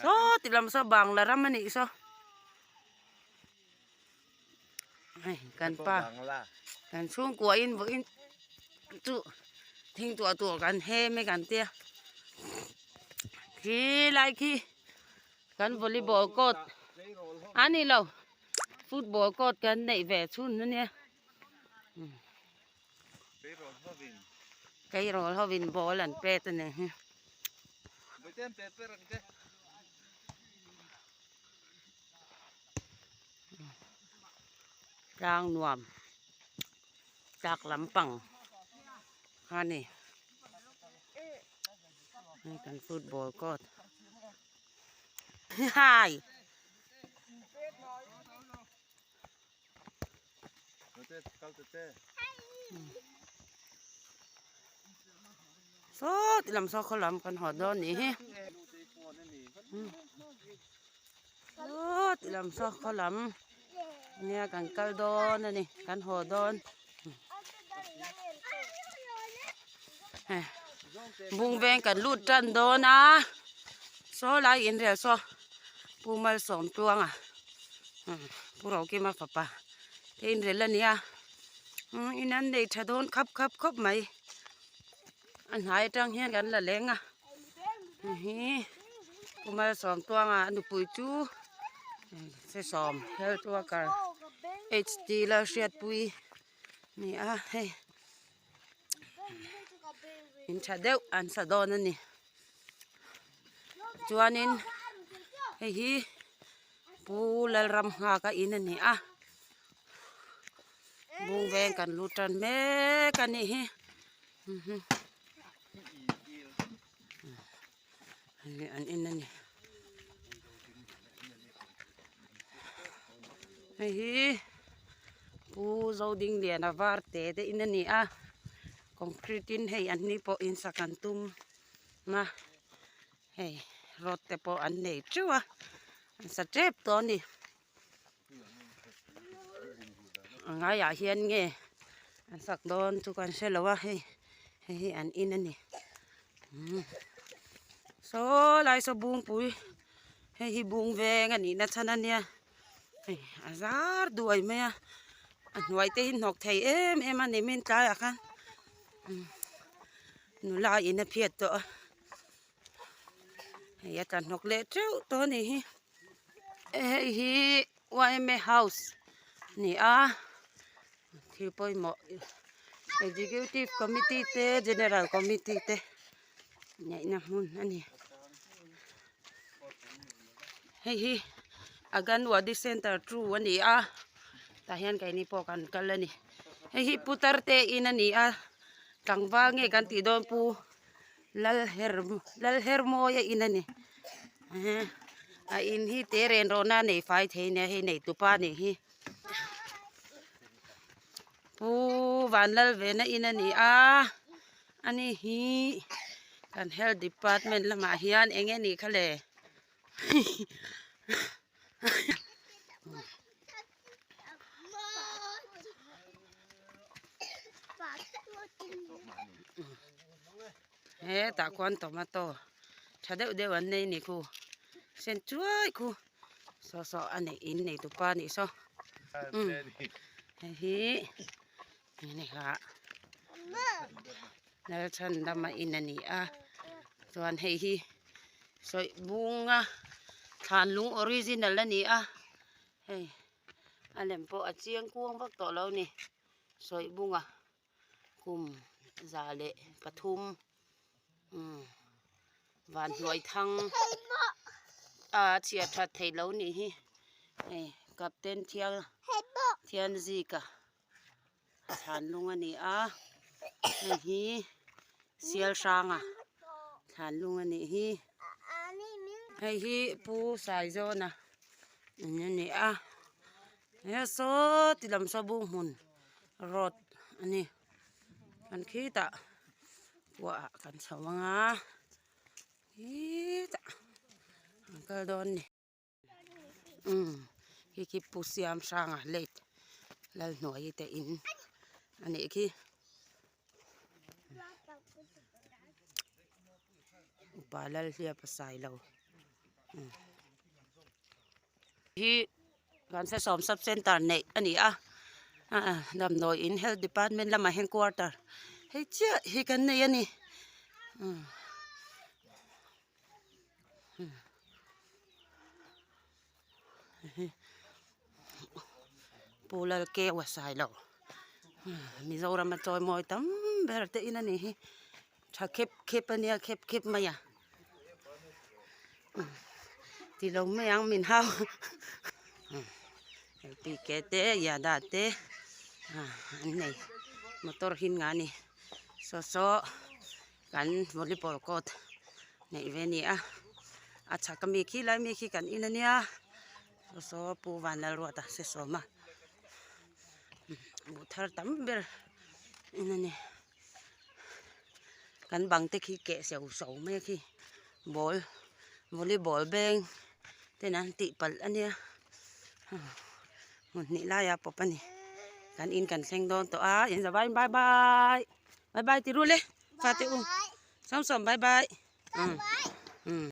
Saw ti lam saw bangla ram a nih saw hei kan pa kan chhungkua in vawiin chu thing tuah tur kan hem e kan tia khi lai khi kan volleyball court a ni lo football court kan neih ve chhun a nia. Tleirawl hovin ball an pet a ni hi. Tlang nuam tlak lampang a ni. Hei kan football court. Hai. Saw ti lam saw khaw lam kan haw dawn nih hi saw ti lam saw khaw lam nia kan kal dawn a ni kan haw dawn bung veng kan lut tan dawn a saw lai in rel saw Pu Malsawmtluanga Pu Rokima fapa te inrel a nia in an nei tha dawn khap khap khawp mai a hnai atang hian kan la leng a hi Pu Malsawmtluanga a nupui chu sesawm health worker H T Lalhriatpuii a ni a hei in tha deuh an sa dawn a ni chuanin hei hi pu Lalramnghaka in a ni a bung veng kan lut tan mek a nih hi an in a ni hei hi pu Zodingliana var te te in a ni a concrete in hei an ni pawh in sak an tum a hei rod te pawh an nei teuh a an sa tep tawh a ni a ngaiah hian nge an sak dawn chu kan hre lo a hei hei hi an in a ni saw lai saw bungpui hei hi bung veng a nih na chhan a nia hei a zar duai mai a a hnuai te hi hnawk thei em em a ni min tlaiah khan nula in a phiat tawh a hei a tla hnawk leh teuh tawh a nih hi hei hi yma house a ni a thil pawimawh executive committee te general committee te neihna hmun a ni hei hi anganwadi center two a ni a tah hian keini pawh kan kal a ni hei hi putar te in a ni a tlangval nge kan tih dawn pu. Lalhermawia in a ni a in hi te ren rawhna a nei fai thei nia hei nei tupa a nih hi pu Vanlalvena in a ni a ani hi kan health department lamah hian eng nge nih kha le. Hetah khuan tomato tha deuh deuh an nei ni khu sen chuai khu saw saw a neih in nei tupa a nih saw umm hei hi eng kha Lalchhandama in a ni a chuan hei hi sawi bunga thlan lung original a ni a hei a lem pawh a chiang kuang vak tawh lo a ni sawi bunga kum 103 umm van hnuai thang a chhiar that theih loh a nih hi hei captain thial thianzika. Thlan lung a ni a hei hi sial hranga thlan lung a nih hi hei hi pu Saizawna in a ni a he saw ti lam saw bung hmun road a ni kan khitah kuahah kan chho ang a khitah an kal dawn a ni. Umm khi khi pu siam hranga late lalhnuai te in a nih khi. Upa Lalhliapa Sailo umm hi Vansasawm sub center neih a ni a ah damdawi in health department lamah hian quarter hei chiah hi kan nei a ni umm. Pu Lalkeu a sai lo Mizoram a chawi mawi tam ber te in a nih hi tha khep khep a nia khep khep mai a ti lo mai ang min hau lpk te yada te an nei motor hin nga a ni saw saw. Kan volleyball court neih ve a ni a a chhak ami khi lai mi khi kan in a nia saw saw pu Vanlalruata se sawm a buh thar tam ber in a ni kan bang te khi keh seuh seuh mai a khi ball volleyball beng ten an tih palh a nia hmun hnih laiah pawp a ni kan in kan thleng dawn tawh a in zavaiin bye bye. Bye bye ti ru le fate u. Samson bye bye. Bye bye.